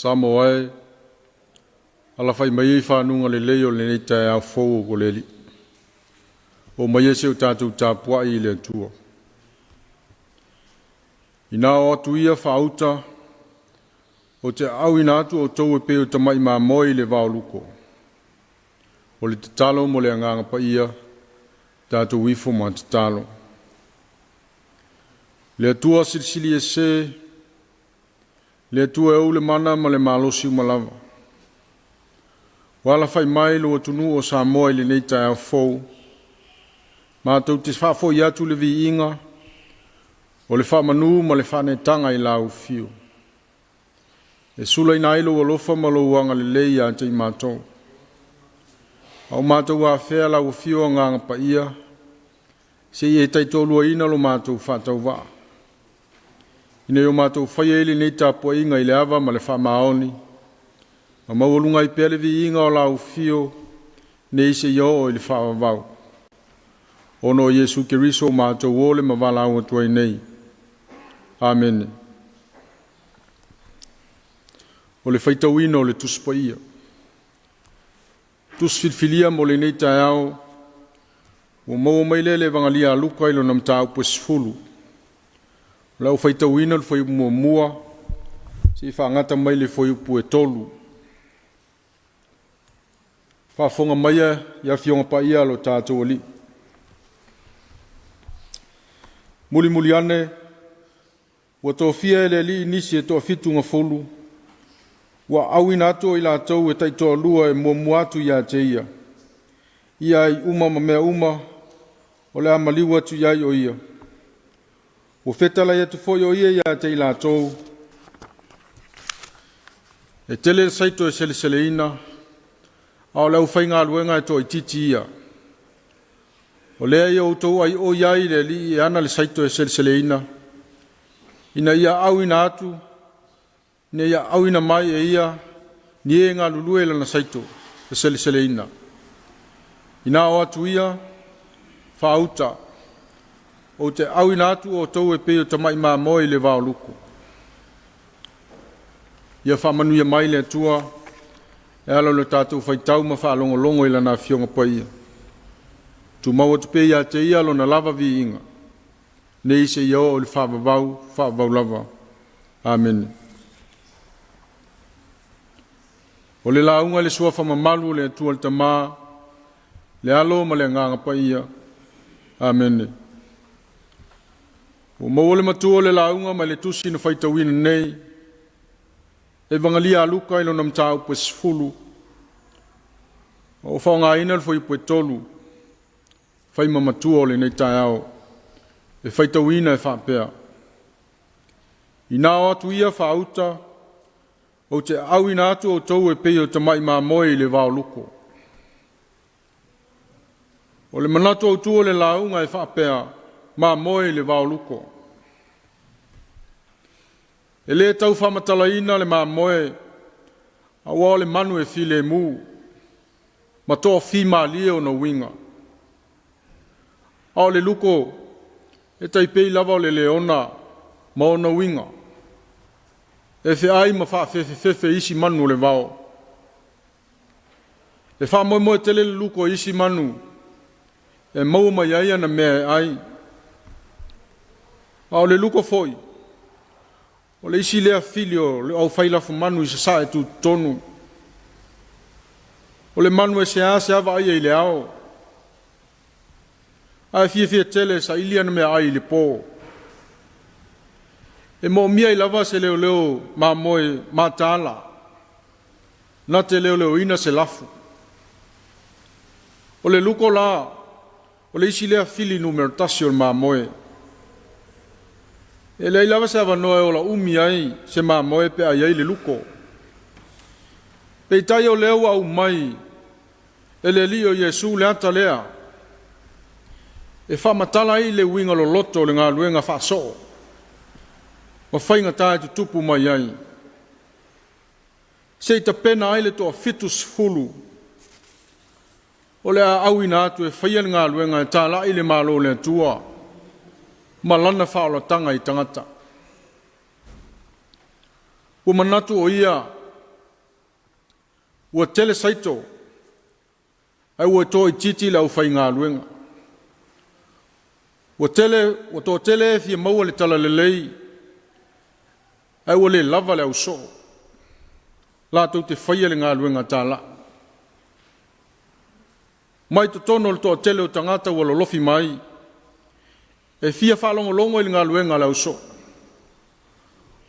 Samoa e, alafai mai i fanuga lelei o lenei taeao fou o le Alii. O mai e se o tatou tapuai i le Atua. Ina o atu ia faauta, o te auina atu o tou e pei o tamai mamoe i le vaoluko. O le tatalo mo le agaga paia, tatou ifo ma tatalo. Le Atua silisili ese, le Atua e ou le mana ma le malosi uma lava. Ua alafai mai lo atunuu o Samoa i lenei taeao fou, matou te faafoi atu le viiga, o le faamanu ma le faanetaga i lau afio. E sulaina ai lou alofa ma lou agalelei ia te i matou. A o matou afea lau afio agaga paia, se i e taitoluaina lo matou faatauvaa. Ina ia o matou faia ai lenei tapuaiga i le ava ma le faamaoni, ma maualuga ai pea le viiga o lau afio, nei seia oo i le faavavau. Ona o Iesu Keriso o matou o le ma valaau atu ai nei. Amene. O le faitauina o le Tusi Paia. Tusi filifilia mo lenei taeao, ua maua mai lea i le Evagalia a Luka i lona mataupu e 10. O lau faitauina le fuaiupu muamua, seia faagata mai le fuaiupu e 3. Faafofoga maia i afioga paia a lo tatou Alii. Mulimuli ane, ua tofia e le Alii nisi e toafitu gafulu, ua auina atu o i latou e taitoalua e muamua atu ia te ia, ia ai uma ma mea uma, o le a maliu atu i ai o ia. Ua fetalai atu foi o ia ia te i latou, e tele le saito e seleseleina, a o le aufaigaluega e toaitiiti ia. O lea ia outou aioi ai le Alii e ana le saito e seleseleina, ina ia auina atu, ina ia auina mai e ia ni e galulue lana saito e seleseleina. Ina o atu ia, faauta, ou te auina atu outou e pei o tamai mamoe i le vaoluko. Ia faamanuia mai le Atua e ala o le tatou faitau ma faalogologo i lana afioga paia. Tumau atu pea ia te ia lona lava viiga, nei seia oo i le faavavau, faavavau lava. Amene. O le lauga i le suafa mamalu o le Atua le Tama, le Alo ma le Agaga Paia. Amene. Ua maua le matua o le lauga mai le tusi na faitauina nei, Evagalia a Luka i lona mataupu e 10, o faaaogaina le fuaiupu e 3, fai ma matua o lenei taeao, e faitauina e faapea, Ina o atu ia faauta, ou te auina atu outou e pei o tamai mamoe i le vaoluko. O le manatu autu o le lauga e faapea, mamoe i le vaoluko. E le tau faamatalaina le mamoe, aua o le manu e filemu, ma toafimalie ona uiga. A o le luko, e taipei lava o le leona ma ona uiga. E feai ma faafefefefe isi manu o le vao. E faamoemoe tele le luko i isi manu, e maua mai ai ana mea e ai. A o le luko foi, o le isi lea fili o le aufai lafumanu i sasae tutotonu. O le manu e seasea vaaia i le ao, ae fiafia tele e saili ana meaai i le po. E moomia ai lava se leoleo mamoe mataala, na te leoleoina se lafu. O le luko la, o le isi lea fili numera 1 o le mamoe. E leai lava se avanoa e ola umi ai se mamoe pe a i ai le luko. Peitai o lea ua aumai e le Alii o Iesu le ata lea, e faamatala ai le uiga loloto o le galuega faasoo, ma faigata e tutupu mai ai, se i tapena ai le 70 o le a auina atu e faia le galuega e talai le Malo o le Atua ma lana faaolataga i tagata. Ua manatu o ia Ua tele saito, ae ua toaitiiti le aufaigaluega. Ua tele ua toatele e fia maua le talalelei, ae ua le lava le ausoo latou te faia le galuega talai. Mai totonu o le toatele o tagata ua lolofi mai, e fia faalogologo i le galuega a le ausoo,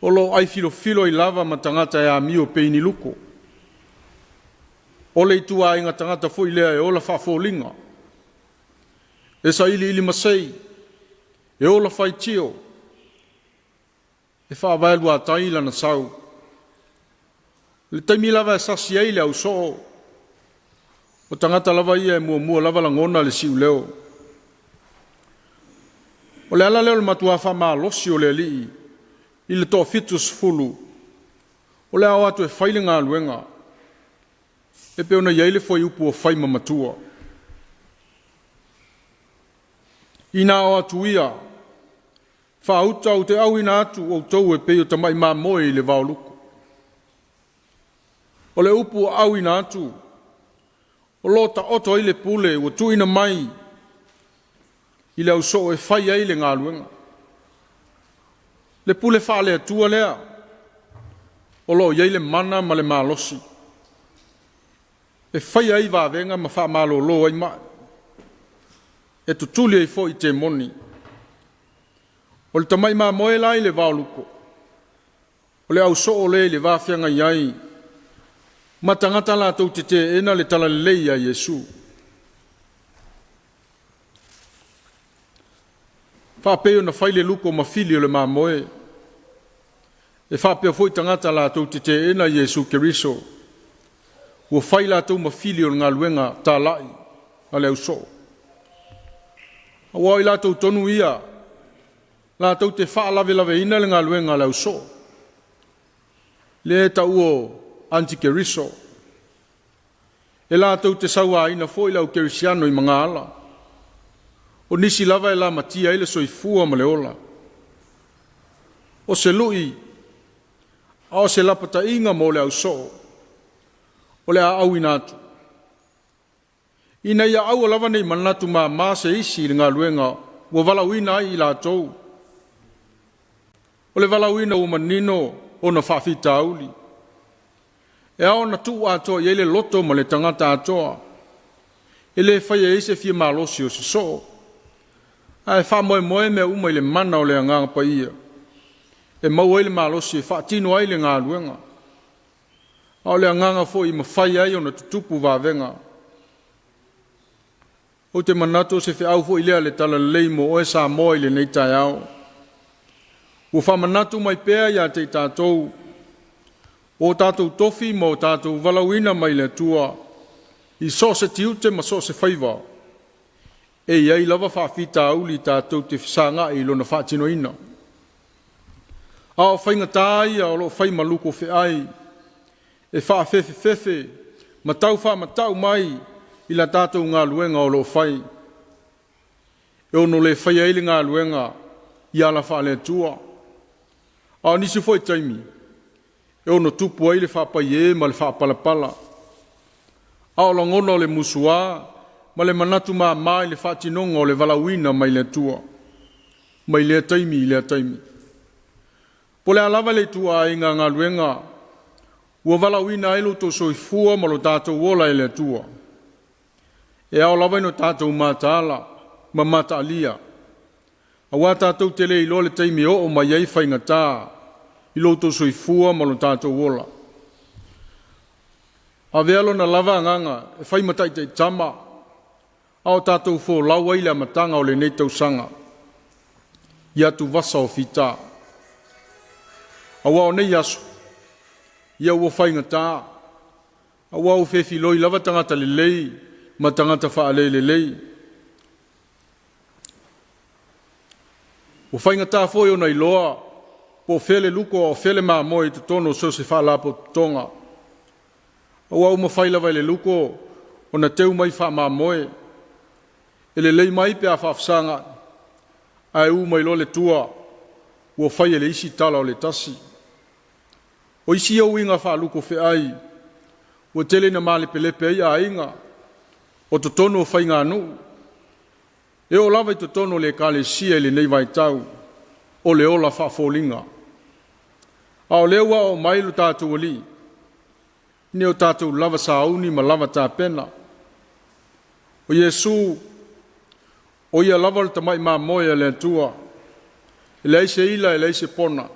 o lo o aifilofilo ai lava ma tagata e amio pei ni luko. O le ituaiga tagata foi lea e ola faafoliga, e sailiili masei, e ola faitio, e faavaeluatai lana sau. O le taimi lava e sasi ai le ausoo, o tagata lava ia e muamua lava lagona le siuleo. O le ala lea o le matua faamalosi o le Alii i le toa-70, o le a o atu e fai le galuega, e pei ona i ai le fuaiupu ua fai ma matua. Ina o atu ia, faauta ou te auina atu outou e pei o tamai mamoe i le vaoluko. O le upu ua auina atu, o lo o taoto ai le pule ua tuuina mai i le ausoo e fai ai le galuega. Le pule faale-Atua lea, o lo o i ai le mana ma le malosi e faia ai vavega ma faamalolo ai mai, e tutuli ai foi temoni. O le tamai mamoe la i le vaoluko, o le ausoo lea i le va feagai ai ma tagata latou te teena le talalelei a Iesu. Faapei ona fai le luko ma fili o le mamoe, e faapea foi tagata latou te teena Iesu Keriso, ua fai latou ma fili o le galuega talai a le ausoo. Aua o i latou tonu ia, latou te faalavelaveina le galuega a le ausoo, lea e taua o antikeriso, e latou te sauaina foi le au kerisiano i magaala, o nisi lava e lamatia ai le soifua ma le ola. O se lui, a o se lapataiga mo le ausoo, o le a auina atu, ina ia aua lava ne i manatu māmā se isi i le galuega ua valaauina ai i latou. O le valaauina ua manino ona faafitauli, e ao ona tuu atoa i ai le loto ma le tagata atoa, e le faia ai se fia malosi o se soo, ae faamoemoe mea uma i le mana o le Agaga Paia, e maua ai le malosi e faatino ai le galuega, a o le agaga foi e mafai ai ona tutupu vavega. Ou te manatu o se feau foi lea a le Talalelei mo oe Samoa i lenei taeao. Ua faamanatu mai pea ia te i tatou o tatou tofi ma o tatou valaauina mai le Atua i so o se tiute ma so o se faiva, e i ai lava faafitauli tatou te fesagai i lona faatinoina. A o faigata ia o lo o fai ma luko feai e faafefefefe ma tau faamatau mai i la tatou galuega o lo o fai, e ono le faia ai le galuega i ala faale-Atua. A o nisi foi taimi, e ono tupu ai le faapaiē ma le faapalapala, a o lagona o le musuā ma le manatu māmā i le faatinoga o le valaauina mai le Atua, mai lea taimi i lea taimi. Po o le a lava le ituaiga galuega ua valaauina ai lo outou soifua ma lo tatou ola e le Atua, e ao lava ina tatou mataala ma mataalia, aua tatou te le iloa le taimi e oo mai ai faigata i lo outou soifua ma lo tatou ola. Avea lona lava agaga e fai ma taitaitama, a o tatou folau ai le amataga o lenei tausaga i atuvasa o fita. Aua o nei aso, ia ua faigata, aua ua fefiloi lava tagata lelei ma tagata faalelelei. Ua faigata foi ona iloa po o fea le luko a o fea le mamoe i totonu o so o se faalapotopotoga, aua ua mafai lava e le luko ona teu mai faamamoe, e lelei mai pe a faafesagai, ae u mai loa le tua ua fai e le isi tala o le tasi. O isi ia uiga faaluko feai Ua tele ina malepelepe ai aiga o totonu o faiganuu, e oo lava i totonu o le Ekalesia i lenei vaitau o le ola faafoliga. A o lea ua oo mai lo tatou Alii, ina ia o tatou lava sauni ma lava tapena. O Iesu, o Ia lava le tamai mamoe a le Atua, e leai se ila e leai se pona,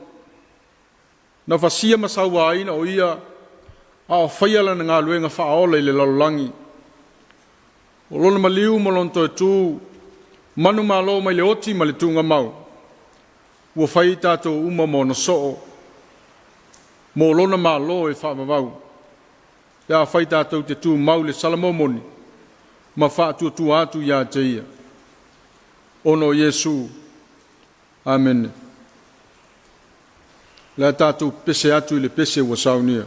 na fasia ma sauaina o Ia a o faia Lana galuega faaola i le lalolagi. O Lona maliu ma Lona toe tu manumalo mai le oti ma le tuugamau, ua fai ai tatou uma ma ona soo mo Lona Malo e faavavau, pe afai tatou te tumau i le salamo moni ma faatuatua atu ia te Ia. Ona o Iesu. Amene. O le a tatou pese atu i le pese ua saunia.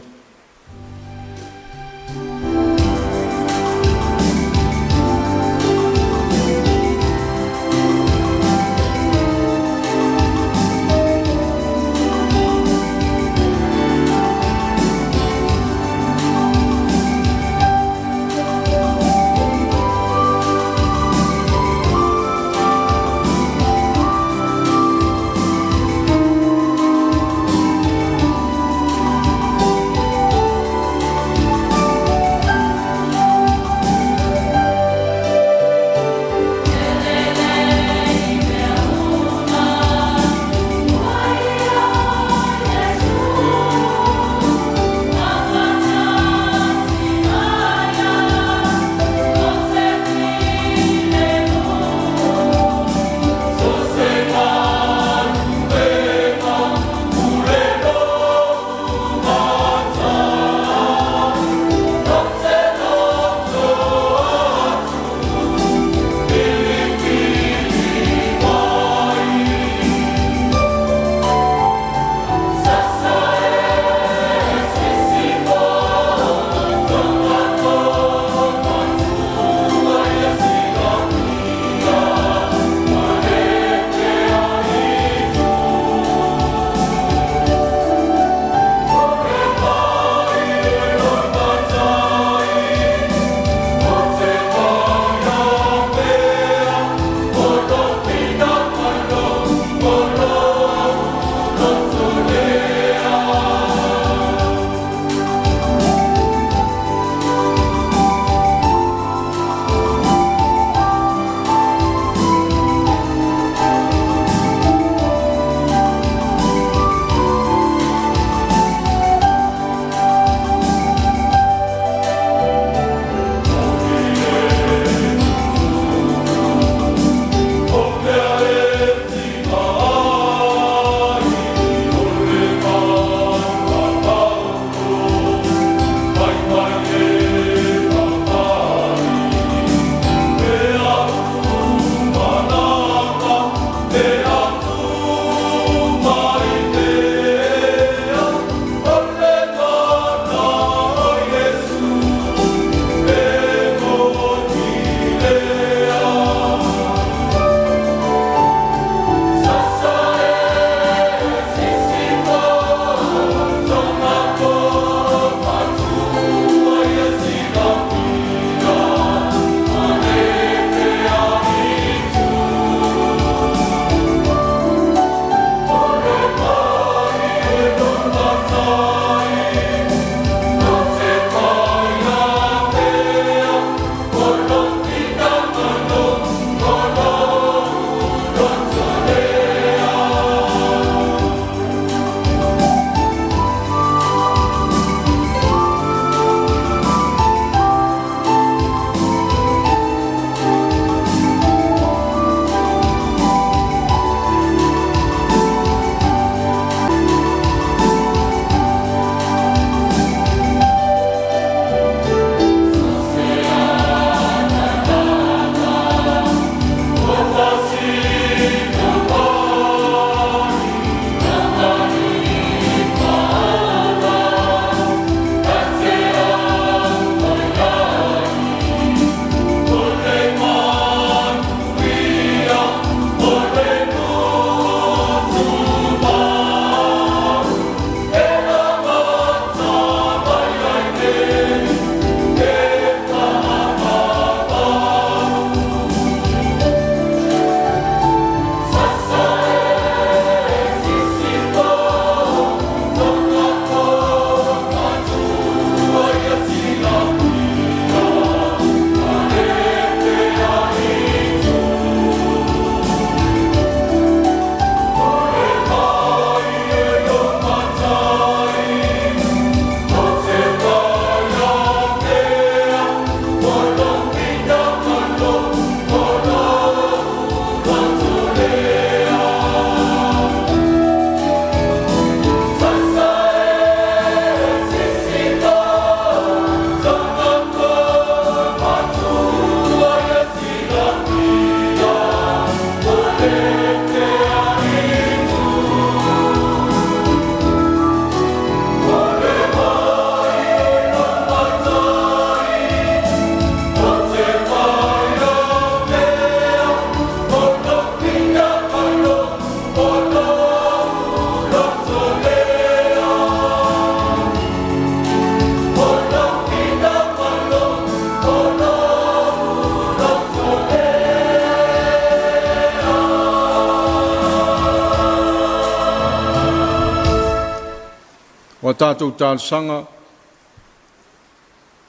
O a tatou talosaga,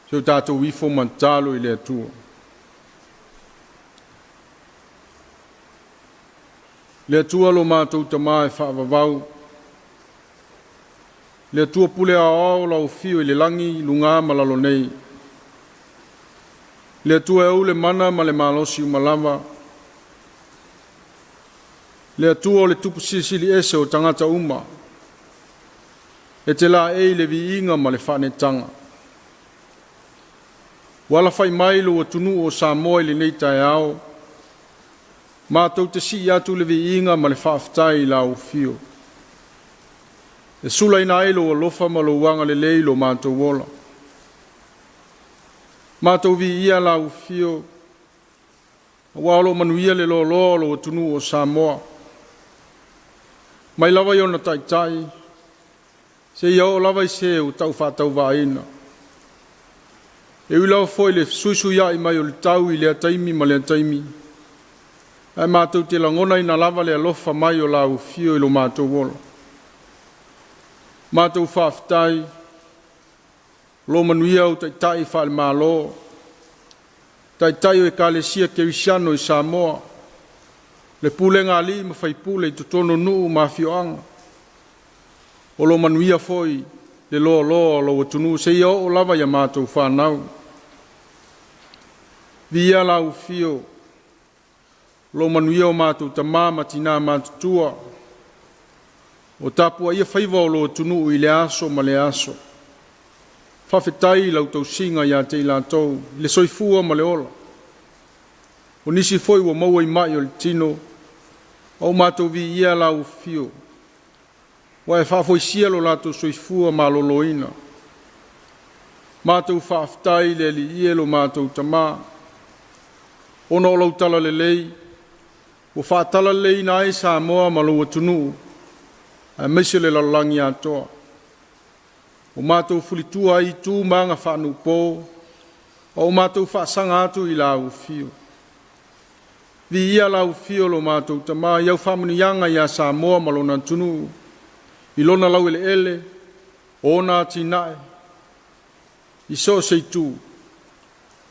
se o tatou ifo ma tatalo i le Atua. Le Atua lo matou Tamā e faavavau, le Atua pule aoao lau afio i le lagi, luga ma lalo nei. Le Atua e ou le mana ma le malosi uma lava, le Atua o le tupu silisili ese o tagata uma, e te laei le viiga ma le faaneetaga. Ua alafai mai lou atunuu o Samoa i lenei taeao, matou te sii atu le viiga ma le faafetai i lau afio. E sulaina ai lou alofa ma lou agalelei i lo matou ola. Matou viia lau afio, aua o lo o manuia le loaloa o lou atunuu o Samoa. Mai lava i ona taitai, seia oo lava i se ua taufaatauvaaina. E ui lava foi i le fesuisuiai mai o le tau i lea taimi ma lea taimi, ae matou te lagonaina lava le alofa mai o lau afio i lo matou ola. Matou faafetai, o lo o manuia au taitai faale-Malo, taitai o Ekalesia Kerisiano i Samoa, le pulega a alii ma faipule i totonu o nuu ma afioaga. O lo o manuia foi le loaloa o lou atunuu seia oo lava i a matou fanau. Viia lau afio, o lo o manuia o matou tama ma tina matutua, o tapuaia faiva o lou atunuu i lea aso ma lea aso. Faafetai i lau tausiga ia te i latou, i le soifua ma le ola. O nisi foi ua maua i mai o le tino, a ua matou viia lau afio, ua e faafoisia lo latou soifua maloloina. Matou faafetai i le Alii e lo matou Tamā, ona o lau talalelei, ua faatalaleleiina ai Samoa ma lou atunuu, aemaise le lalolagi atoa. Ua matou fulitua ai i tu ma aga faanuupo, a ua matou faasaga atu i lau afio. Viia lau afio lo matou Tamā i au faamanuiaga ia Samoa ma lona atunuu, i lona laueleele, o ona atinae, i so o se itu.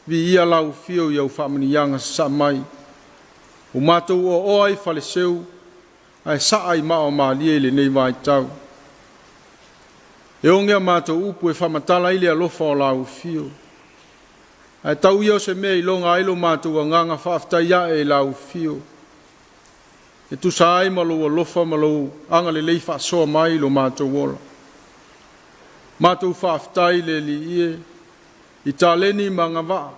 Viia lau afio i au faamanuiaga sasaa mai, ua matou oaoa ai i faleseu, ae saa i maa o malie i lenei vaitau. E oge a matou upu e faamatala ai le alofa o lau afio, ae tau ia o se mea e iloga ai lo matou agaga faafetai ae i lau afio, e tusa ai ma lou alofa ma lou agalelei faasoa mai i lo matou ola. Matou faafetai i le Alii e, i taleni ma agavaa,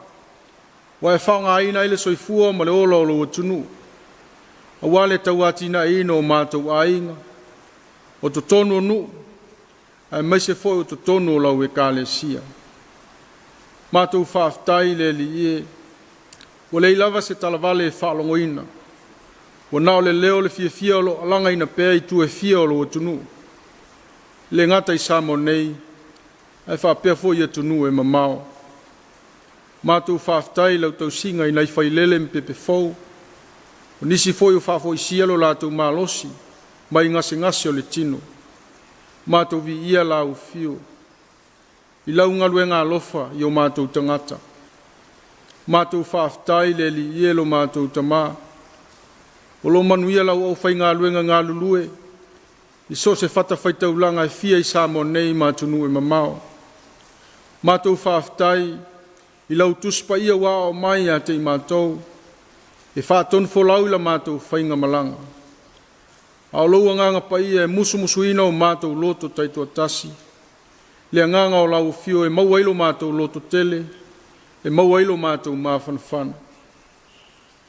ua e faaaogaina ai le soifua ma le ola o lou atunuu, aua le tauatinaeina o matou aiga, o totonu o nuu, aemaise foi o totonu o lau Ekalesia. Matou faafetai i le Alii e, ua leai lava se talavale e faalogoina, ua na o le leo o le fiafia o lo o alagaina pea i itu e fia o lou atunuu, e le gata i Samoa nei, ae faapea foi i atunuu e mamao. Matou faafetai i lau tausiga i nai failele ma pepe fou, o nisi foi ua faafoisia lo latou malosi mai gasegase o le tino. Matou viia lau afio i lau galuega alofa i o matou tagata. Matou faafetai i le Alii e lo matou Tamā, o lo o manuia lau aufaigaluega galulue i so o se fatafaitaulaga e fia i Samoa nei ma atunuu e mamao. Matou faafetai i lau Tusi Paia ua aoao mai ia te i matou, e faatonufolau i la matou faigamalaga. A o lou Agaga Paia e musumusuina o matou loto taitoatasi, le agaga o lau afio e maua ai lo matou lototele, e maua ai lo matou mafanafana.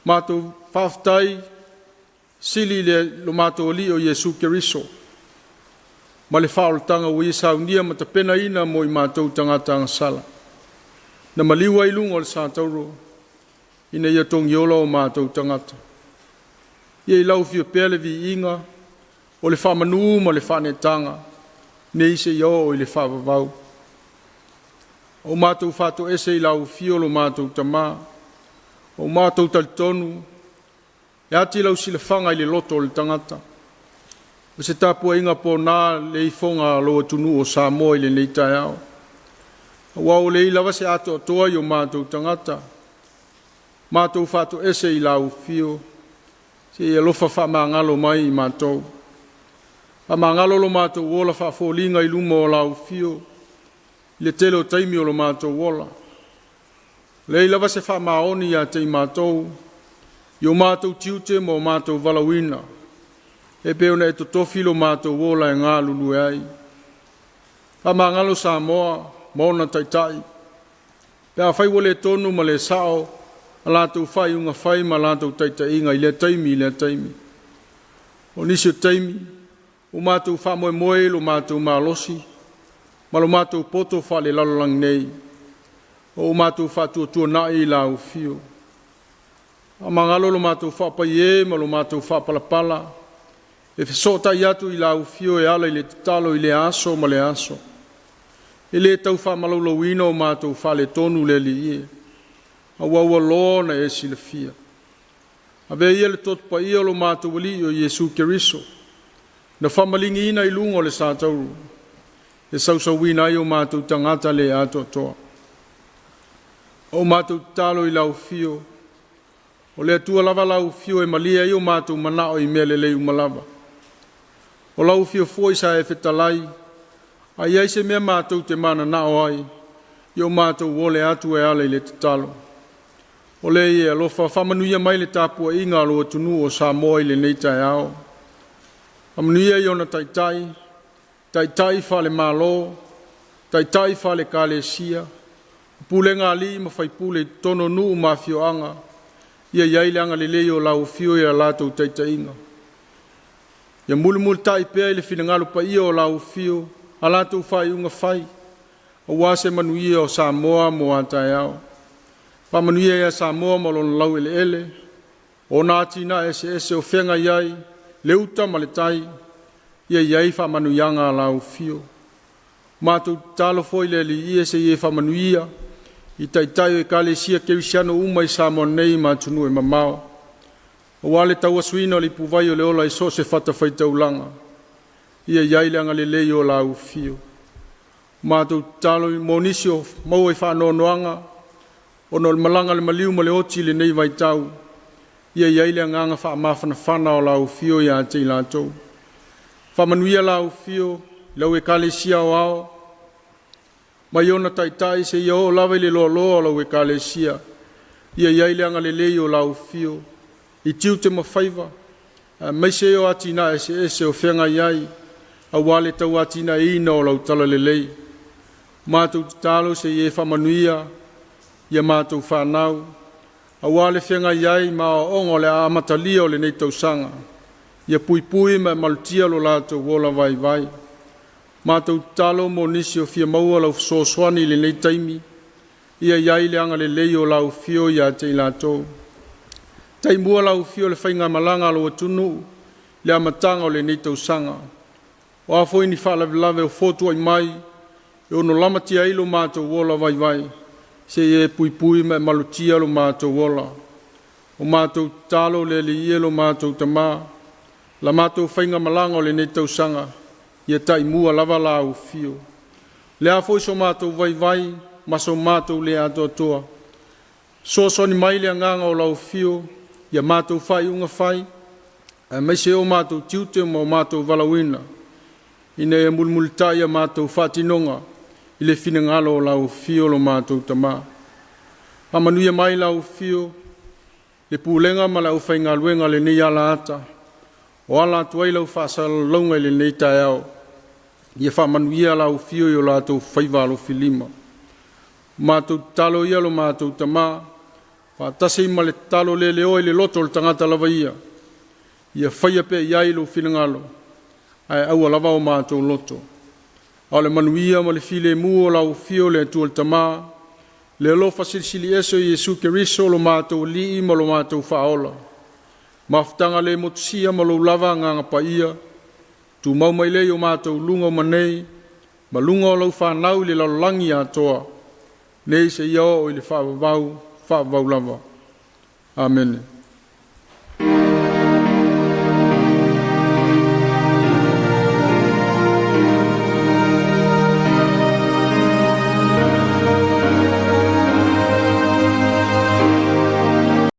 Matou faafetai sili i le matou Alii o Iesu Keriso ma le faaolataga ua ia saunia ma tapenaina mo i matou tagata agasala, na maliu ai luga o le satauro, ina ia togiola o matou tagata. Ia i lau afio pea le viiga, o le faamanu ma le faaneetaga, nei seia oo i le faavavau. O matou faatoese i lau afio lo matou Tamā, o matou talitonu, e ati lau silafaga i le loto o le tagata. O se tapuaiga pona le ifoga a lou atunuu o Samoa i lenei taeao. Aua ua leai lava se atoatoa i o matou tagata, matou faatoese i lau afio, se i alofa faamagalo mai i matou. Faamagalo lo matou ola faafoliga i luma o lau afio, i le tele o taimi o lo matou ola. Leai lava se faamaoni ia te i matou, i o matou tiute ma o matou valaauina, e pei ona e totofi lo matou ola e galulue ai. Faamagalo Samoa ma ona taitai, pe afai ua le tonu ma le sao a latou faaiuga fai ma latou taitaiga i lea taimi i lea taimi. O nisi o taimi, ua matou faamoemoe i lo matou malosi ma lo matou poto faalelalolagi nei, o ua matou faatuatuanai i lau afio. Faamagalo lo matou faapaiē ma lo matou faapalapala, e fesootai atu i lau afio e ala i le tatalo i lea aso ma lea aso. E le tau faamalaulauina o matou faaletonu le Alii e, aua ua loa ona e silafia. Avea ia le Toto Paia o lo matou Alii o Iesu Keriso, na faamaligiina i luga o le satauro, e sausauina ai o matou tagata le atoatoa. O matou tatalo i lau afio, o le Atua lava lau afio e malie ai o matou manao i mea lelei uma lava. O lau afio foi sa e fetalai, a i ai se mea matou te mananao ai, ia o matou ole atu e ala i le tatalo. O le ia alofa faamanuia mai le tapuaiga a lou atunuu o Samoa i lenei taeao. Faamanuia i ona taitai, taitai faale-Malo, taitai faale-Ekalesia, pulega a alii ma faipule i totonu o nuu ma afioaga, ia i ai le agalelei o lau afio i a latou taitaiga. Ia mulimulitai pea i le finagalo paia o lau afio a latou faaiuga fai, aua se manuia o Samoa mo a taeao. Faamanuia ia Samoa ma lona laueleele, ona atinae eseese o feagai ai le uta ma le tai, ia i ai faamanuiaga a lau afio. Matou tatalo foi le Alii e se i e faamanuia i taitai o Ekalesia Kerisiano uma i Samoa nei ma atunuu e mamao, aua le tauasuina o le ipuvai o le ola i so o se fatafaitaulaga, ia i ai le agalelei o lau afio. Matou tatalo mo nisi o maua i faanoanoaga ona o le malaga a le maliu ma le oti i lenei vaitau, ia i ai le agaga faamafanafana o lau afio ia te i latou. Faamanuia lau afio i lau Ekalesia Aoao mai ona taitai seia oo lava i le loaloa o lau Ekalesia, ia i ai le agalelei o lau afio i tiute ma faiva, aemaise o atinae eseese o feagai ai, aua le tauatiaeina o lau talalelei. Matou tatalo se i e faamanuia ia matou fanau, aua le feagai ai ma aoaoga o le a amatalia o lenei tausaga, ia puipui ma e malutia lo latou ola vaivai. Matou tatalo mo nisi o fia maua lau fesoasoani i lenei taimi, ia i ai le agalelei o lau afio ia te i latou. Taimua lau afio i le faigamalaga a lou atunuu i le amataga o lenei tausaga. O a foi ni faalavelave o fotuai mai e ono lamatia ai lo matou ola vaivai, se i e puipui ma e malutia lo matou ola. O matou tatalo le Alii e lo matou Tama, la matou faigamalaga o lenei tausaga, ia taimua lava lau afio. Le a foi so matou vaivai ma so matou le atoatoa, fesoasoani mai le agaga o lau afio ia matou faaiuga fai, aemaise o matou tiute ma o matou valaauina, ina ia mulimulitai a matou faatinoga i le finagalo o lau afio lo matou Tama. Faamanuia mai lau afio le pulega ma le aufaigaluega a lenei alaata, o ala atu ai lau faasalalauga i lenei taeao, ia faamanuia lau afio i o latou faiva alofilima. Matou tatalo ia lo matou Tama, faatasi ma le tatalo le leoa i le loto o le tagata lava ia, ia faia pea i ai lou finagalo, ae aua lava o matou loto. A o le manuia ma le filemu o lau afio le Atua le Tama, le alofa silisili ese o Iesu Keriso lo matou Alii ma lo matou Faaola, mafutaga le motusia ma lou lava Agaga Paia, tumau mai lea i o matou luga o manei, ma luga o lau fanau i le lalolagi atoa, nei seia oo i le faavavau, faavavau lava. Amene.